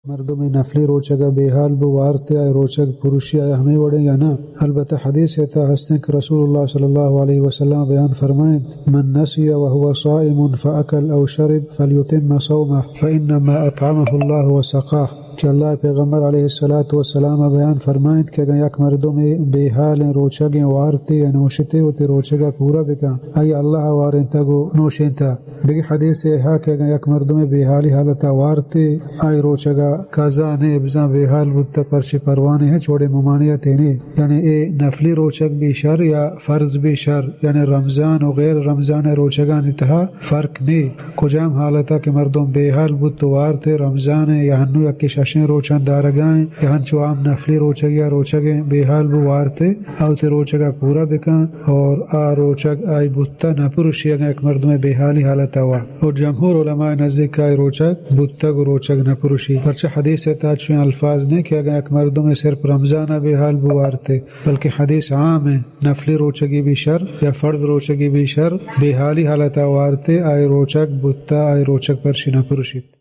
مردمے نفلی روچگ ءَ بے حال بو وارت ءُ آئی روچگ پروشی، آیا ہمے وڑیں یا نہ؟ البتہ حدیث ءِ تہا ہستیں کہ رسول اللہ صلی اللہ علیہ وسلم بیان فرمائیں، من نسی وهو صائم فأكل أو شرب فليتم صومه فإنما أطعمه الله وسقاه، کہ اللہ ءِ پیغمبر علیہ الصلوۃ والسلام بیان فرمائیں کہ اگاں یک مردمے بے حالیں روچگیں وارتے یا نوشتے وتی روچگ ءَ پورا بکن، آئی اللہ ءَ وارینتگ ءُ نوشینتگ۔ دگہ حدیثے ہا کہ اگاں یک مردمے بے حالی حالت ءَ وارتے، آئی روچگ ءَ قضا نے، بزاں بے حال بوتہ، پرچے پرواہ نے، ہچ وڑیں ممانعتے نے۔ یعنی اے نفلی روچگ بی شر یا فرض بی شر، یعنی رمضان ءُ غیر رمضان ءِ روچگانی تہا فرق نے۔ کجام حالت ءَ کہ مردم بے حال بوت ءُ وارتے، رمضان ءَ یا ہنو یکے ششیں روچاں دارگ ءَ ایں یا ہنچو عام نفلی روچگ یا روچگیں بے حال بو وارتے، آ وتی روچگ ءَ پورا بکن اور آ روچگ آئی بوتہ نہ پروشی اگاں یک مردمے بے حالی حالت ءَ وا۔ اور جمہور علماء نزدیک آئی روچگ بوتگ ءُ روچگ نہ پروشی، پرچہ حدیث ءِ تہا چوئیں الفاظ نے کہ اگاں یک مردمے صرف رمضان ءَ بے حال بو وارتے، بلکہ حدیث عام ایں، نفلی روچگی بی شر یا فرض روچگی بی شر، بے حالی حالت ءَ وارتے، آئی روچگ بوتہ، آئی روچگ پرشی نہ پروشیت۔